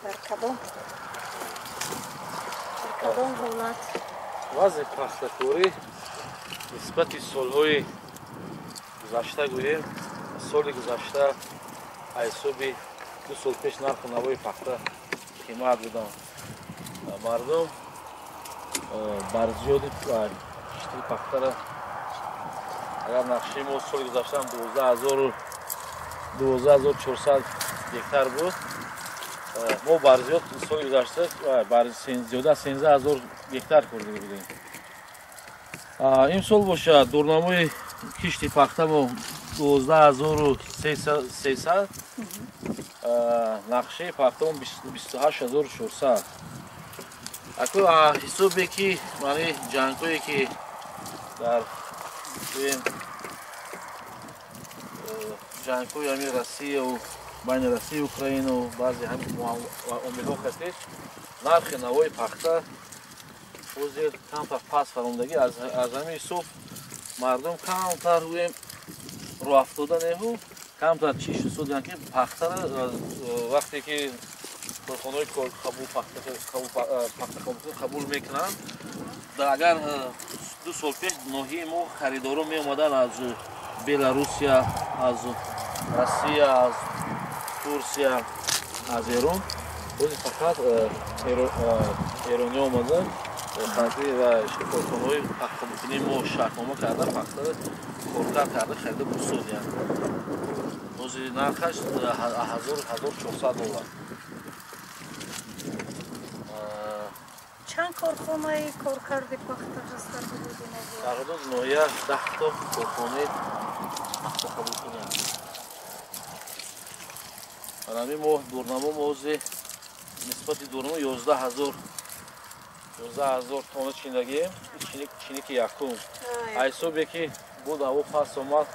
Дар кадом ҳолат? Вазъи пахтакорӣ нисбати солҳои гузашта гӯем, соли гузашта ҳисоби 2 сол пеш нарху навои пахта қимат буданд. Мардум бар зиёди кишти пахтара, агар нақшаи мо соли гузаштаам 12400 гектар буд, мо бар зиёд соли гузашта бар зиёда аз 13000 гектар корда будем. Имсол бошад дурнамои кишти пахта мо 12300, нақшаи пахтамо 28400. Аку ҳисобе ки маъни ҷангҳое ки дар ҷангҳои ҳамин Россияву байни Россия Украинаву баъзе ҳамин омилҳо кастед, нархи навои пахта ҳозир камтар паст фаромадагӣ. Аз ҳамин ҳисоб мардум камтар гӯем роҳафтода неҳу камтар чӣ шуданд ки пахтара вақте ки корхонаҳои пахта қабул мекунанд, агар 2 сол пеш ноҳияи мо харидорон меомаданд аз Беларусия, аз Россия, аз Турсия, аз Эрон, ҳозир фақат эрониҳо омаданд ва корхонаҳои пахтақабулкунии мо шартнома карда пахтаро коркард карда харида бурсодиянд. Ҳозир нархаш 1400 доллар. Чанд корхонаи коркарди пахта ҳаст дар ҳудуди ноҳия? Дар ҳудуди ноҳия 10 то корхонаи пахтақабулкунӣ аст. Барои мо дурнамо мо ҳозир нисбати дурнамо 11000 тонна чиндагием, чиники якум. Ҳисобе ки буд ҳаво паст омад,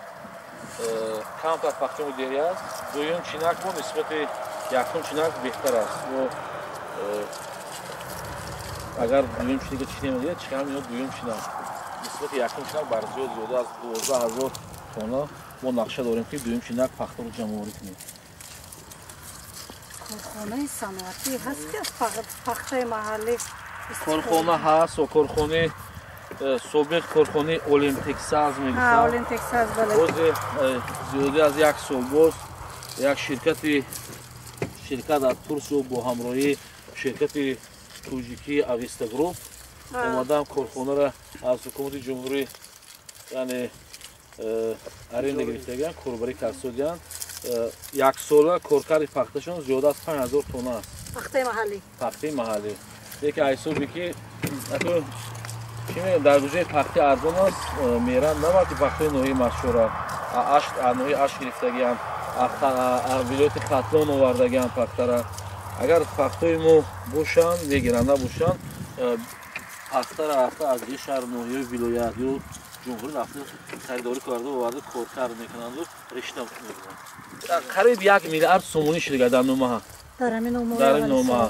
камтар пахтаи дери аст. Дуюм чинак мо нисбати якум чинак беҳтар аст. Мо агар дуюм чиника чинем, чикам ино дуюм чинак нисбати якум чинак бар зиёд зиёда аз 12000 тонна мо нақша дорем ки дуюм чинак пахтаро ҷамъоварӣ кунем. Корхонаи саноатӣ ҳаст ки аз пахтаи маҳаллӣ? Корхона ҳаст, корхонаи собиқ корхонаи Олимтексаз мегуфтанд. Олимтексаз, бале. Ҳозир зиёда аз 1 сол боз як ширкат аз Турсия бо ҳамроҳии ширкати тоҷикии Авеста Груп омадан корхонаро аз ҳукумати ҷумҳурӣ, яъне аренда гирифтагианд, корбарӣ кардсодианд. 1 сола коркарди пахташон зиёда аз 5000 тонна аст. Пахтаи маҳаллӣ? Пахтаи маҳаллӣ. Лекин ҳисобе ки дар гӯшаи пахти арзон аст, меранд на балки пахтаи ноҳияи Мастчора, ноҳияи Ашт гирифтагианд, вилояти Хатлон овардагианд пахтара. Агар пахтаи мо бошанд, мегиранд, набошанд, пахтара рафта аз дигар шаҳр, ноҳияи вилоят ё ҷумҳурӣ рафта харидорӣ карда оварда коркард мекунанду ришта мекунанд. Қариб 1 миллиард сомонӣ шуда дар номаҳа. Дар ҳамин номаҳа.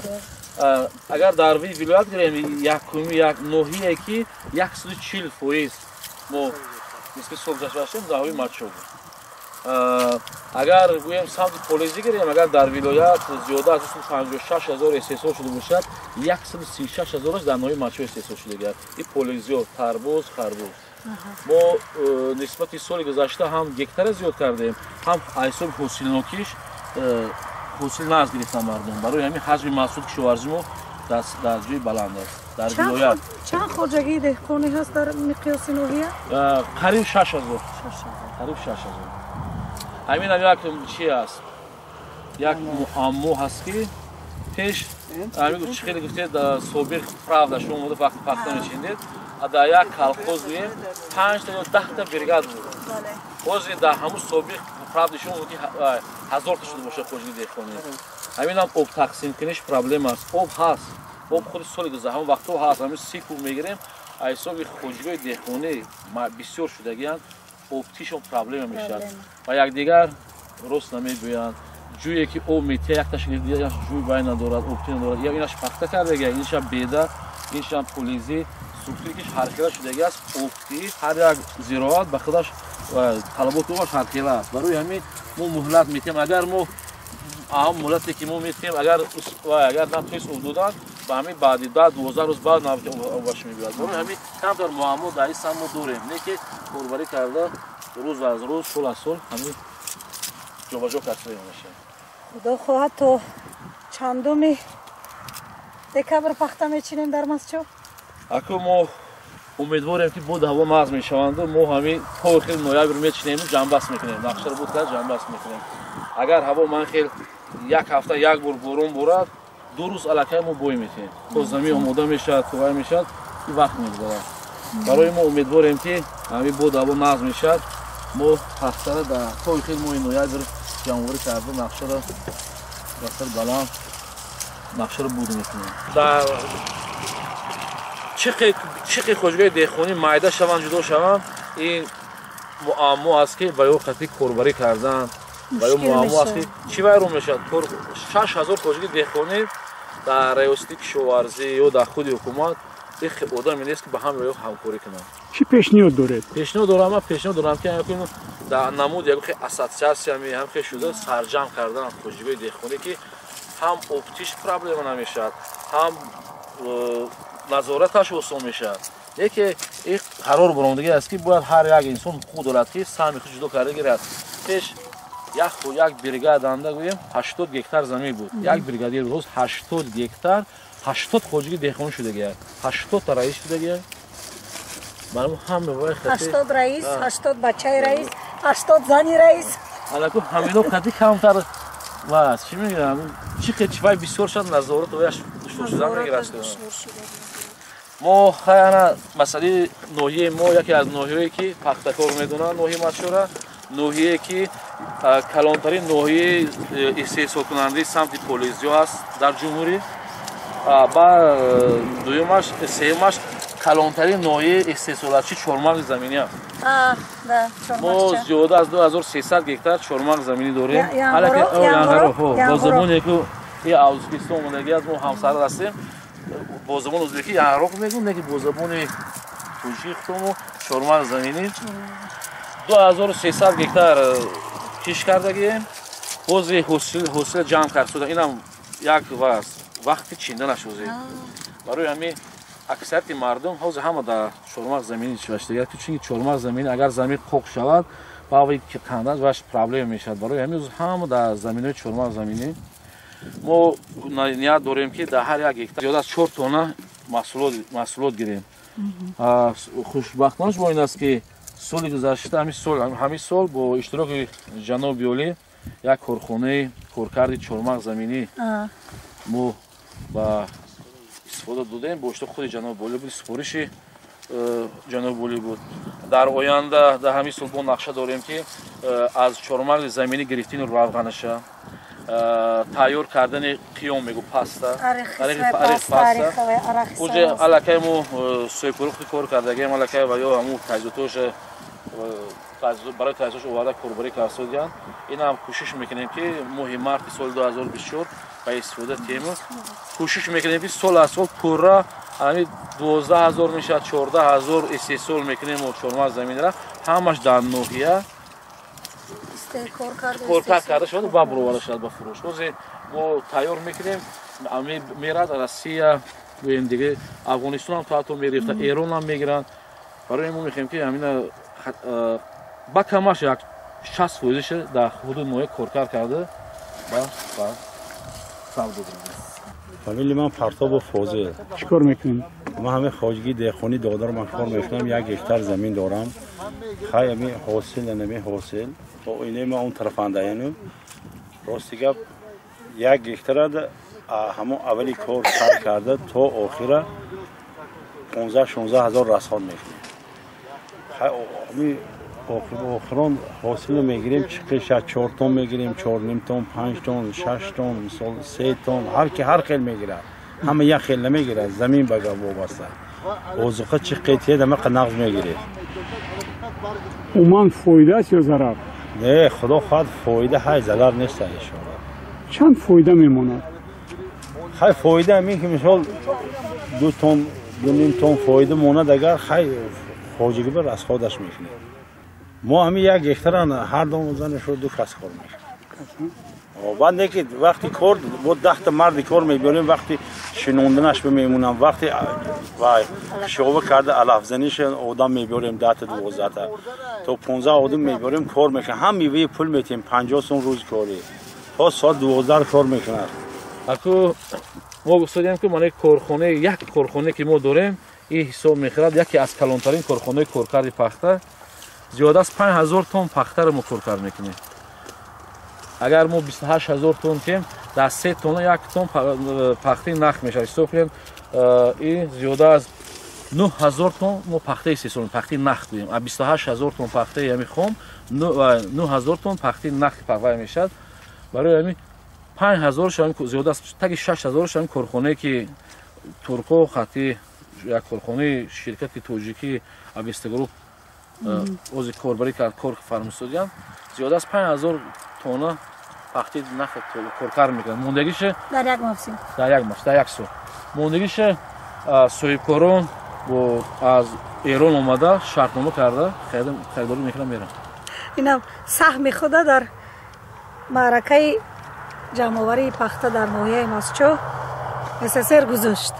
Агар дар вилоят гирем, якуми як ноҳие ки 140% мо нисбати сол гузашта доштем, ноҳияи Мастчоҳ буд. Агар гӯем самти полезӣ гирем, агар дар вилоят зиёда аз 256 000 истеҳсол шуда бошад, 136 000-аш дар ноҳияи Мастчоҳ истеҳсол шуда. Ин полезиё, тарбуз, харбуз. Мо нисбати соли гузашта ҳам гектара зиёд кардем, ҳам ҳисоби ҳосилнокиш ҳосил нағз гирифтан мардум. Барои ҳамин ҳаҷми маҳсули кишоварзӣ мо дар ҷои баланд аст дар вилоят. Чанд хоҷагии деҳқонӣ ҳаст дар миқёси ноҳия? Қариб 6000. Қариб 6000. Ҳамин ҳам як чи аст, як муаммо ҳаст ки пеш ҳамин чӣ хеле гуфтед, собиқ Правда шумо омода вақти пахта мечиндед, дар як колхоз гӯем 5-та ё 10-та бригад буд. Ҳозир дар ҳамун собиқ Правда шумо ки 1000-та шуда бошад хоҷагии деҳқонӣ. Ҳамин ҳам об тақсимкуниш проблема аст. Об ҳаст, об худи соли гузашта ҳамон вақтҳо ҳаст, ҳамин 30 куб мегирем, ҳисоби хоҷагиҳои деҳқонӣ бисёр шудагианд, обтишон проблема мешавад ва якдигар рост намегӯянд. Ҷӯе ки об метия, якташ ҷӯй бай надорад, обти надорад, инаш пахта кардага, инашам беда, инашам полизӣ, структурикиш ҳархела шудаги аст. Обти ҳар як зироат ба худаш талаботи обаш ҳархела аст. Барои ҳамин мо муҳлат метиҳем. Агар мо ҳам муҳлате ки мо метиҳем, агар натоист об додан, ба ҳамин баъди 10-12 рӯз баъд обаш мебиёд. Барои ҳамин камтар муаммо дар ин самт мо дорем, не ки корбарӣ карда рӯз аз рӯз, сол аз сол ҳамин ҷобаҷо карда мешавад. Худо хоҳад то чандуми декабр пахта мечинем дар Мастчоҳ? Аку мо умедворем ки бод ҳаво нағз мешаванду мо ҳамин то охири ноябр мечинему ҷамъбаст мекунем. Нақшаро буд кард ҷамъбаст мекунем. Агар ҳаво ман хел як ҳафта як бор борон борад, 2 рӯз аллакай мо бой метиҳем. То замин омода мешавад, то вай мешавад, ин вақт мегузарад. Барои мо умедворем ки ҳамин бод ҳаво нағз мешавад, мо пахтаро дар то охири моҳи ноябр ҷамъоварӣ карда нақшаро ба сар баланд нақшаро буд мекунем. Дар чиқи хоҷагии деҳқонӣ майда шаванд, ҷудо шаванд, ин муаммо аст ки ба ё хати корбарӣ кардан, ба ё муаммо аст ки чӣ вайрон мешавад. 6000 хоҷагии деҳқонӣ дар раёсати кишоварзӣ ё дар худи ҳукумат одаме нест ки ба ҳам ё ҳамкорӣ кунанд. Чӣ пешниҳод доред? Пешниҳод дорам, ман пешниҳод дорам ки дар намуд як ассотсиатсия ҳам шуда сарҷамъ кардан хоҷагии деҳқонӣ ки ҳам обтиш проблема намешавад, ҳам назораташ осон мешавад. Яке ин қарор баромадагӣ аст ки бояд ҳар як инсон ҳуқуқ дорад ки саҳми худ ҷудо карда гирад. Пеш як бригада анда гӯем 80 гектар замин буд. Як бригадир рӯз 80 гектар 80 хоҷагии деҳқонӣ шудагиаст, 80 та раис шудагиаст. Барои ҳама вай хати 80 раис, 80 бачаи раис, 80 зани раис. Алаку ҳамино хати камтар ва чӣ мегӯям, чӣ қи вай бисёр шуд назорат ваяш душвор шудан мегирад. Мо хайана масъалаи ноҳияи мо яке аз ноҳияе ки пахтакор медонанд, ноҳияи Мастчоҳра, ноҳияе ки калонтарин ноҳияи истеҳсолкунандаи самти полизиё аст дар ҷумҳурӣ. Ба дуюмаш, сеюмаш калонтарин ноҳияи истеҳсолачи чормағзи заминӣ аст. Мо зиёда аз 2300 гектар чормағзи заминӣ дорем. Бо забоне ки Ӯзбекистон омадагӣ аст, мо ҳамсарҳад ҳастем. Бо забони ӯзбекӣ янғароқ мегӯем, не ки бо забони тоҷикӣ худмо чормағзи заминӣ. 2300 гектар кишт кардагием. Ҳозир ҳосил ҷамъ кард шуда. Инам як вақти чинданаш ҳозир. Барои ҳамин аксарияти мардум ҳозир ҳама дар чормағзи заминӣ чиваштагианд, чунки чормағзи заминӣ агар замин қоқ шавад, баъд кандаш ваш проблема мешавад. Барои ҳамин ҳама дар заминҳои чормағзи заминӣ мо ният дорем ки дар ҳар як гектар зиёда аз 4 тонна маҳсулот гирем. Хушбахтонаш бо ин аст ки соли гузашта ҳамин сол бо иштироки ҷаноби олӣ як корхонаи коркарди чормағзи заминӣ мо ба истифода додем. Бо иштироки худи ҷаноби олӣ буд, супориши ҷаноби олӣ буд. Дар оянда дар ҳамин сол бо нақша дорем ки аз чормағзи заминӣ гирифтани равғанаша, тайёр кардани қиём мегӯ паста, паста. Уже аллакай мо соҳибкорӣ кор кардагием, аллакай ва ё ҳамун таҷҳизотоша барои таҷҳизотош оварда корбарӣ карданд. Инам кӯшиш мекунем ки моҳи марти соли 2024 ба истифода тему кӯшиш мекунем ки сол аз сол пурра ҳамин 12000 мешавад, 14000 истеҳсол мекунем мо чормағзи заминра, ҳамаш дар ноҳия коркард карда шавад ва бароварда шавад ба фурӯш. Ҳозир мо тайёр мекунем, мерад Россия, гӯем дига Афғонистон ҳам то ҳатто мерифта, Эрон ҳам мегиранд. Барои мо мехоҳем ки ҳамина ба камаш як 60% дар ҳудуди ноҳия коркард карда ба савдо бирем. Фамилияи ман Партобов Фозил. Чӣ кор мекунед? Ман ҳамин хоҷагии деҳқонӣ додарам, ман кор мекунам, 1 гектар замин дорам. Хай ҳамин ҳосил, ҳамин ҳосил. Оинаи ман он тарафанда, яъне рости гап 1 гектара ҳамон аввали кор сар карда то охира 15-16 ҳазор расход мекунем. Хай ҳамин охирон ҳосилро мегирем, чиқиша 4 тон мегирем, 4.5 тон, 5 тон, 6 тон, мисол 3 тон, ҳар ки ҳар хел мегирад. Ҳама як хел намегирад, замин ба гап вобаста. Озуқа чиқи тиед, ҳама нағз мегиред. Умуман фоида аст ё зарар? Не, худо хоҳад фоида ҳай, зарар нест иншоалло. Чанд фоида мемонад? Хай фоида ҳамин ки мисол 2 тон, 2.5 тон фоида монад, агар хай хоҷагӣ ба расходаш мекунем. Мо ҳамин 1 гектаран ҳар дом занашро 2 кас кор мекунем. Баъд не ки вақти кор бо 10 та марди кор мебиёрем, вақти шинонданаш мемонам, вақти вай шова карда алафзаниш одам мебиёрем, 10 та, 12 та то 15 одам мебиёрем, кор мекунам. Ҳам меваи пул метиҳем, 50 сом рӯзи корӣ, то соат 12 кор мекунад. Аку мо гуфтодем, ки мана корхонаи, як корхонае ки мо дорем, ин ҳисоб мехӯрад яке аз калонтарин корхонаи коркарди пахта. Зиёда аз 5000 тонн пахтаро мо коркард мекунем. Агар мо 28 000 тонн кем, дар 3 тонна 1 тонн пахтаи нах мешавад. Ҳисоб кунем, ин зиёда аз 9000 тонн мо пахтаи истеҳсол, пахтаи нах гӯем. А 28 000 тонн пахтаи ҳами хом, 9000 тонн пахтаи нахи пахвай мешавад. Барои ҳамин 5000 зиёда аз таги 6000 ҳамин корхонае ки турко хати як корхонаи ширкати тоҷикӣ Авеста Груп ози корбарӣ кард, кор фармустодиям, зиёда аз 5000 тонна пахтаи нах коркард мекунад. Мондагише Дар як мавсим. Дар як мавсим, дар як сол. Мондагише соҳибкорон бо аз Эрон омада, шартнома карда, харидорӣ мекунанд, меранд. Инам саҳми худа дар маъракаи ҷамъоварии пахта дар ноҳияи Мастчоҳ СССР гузошт.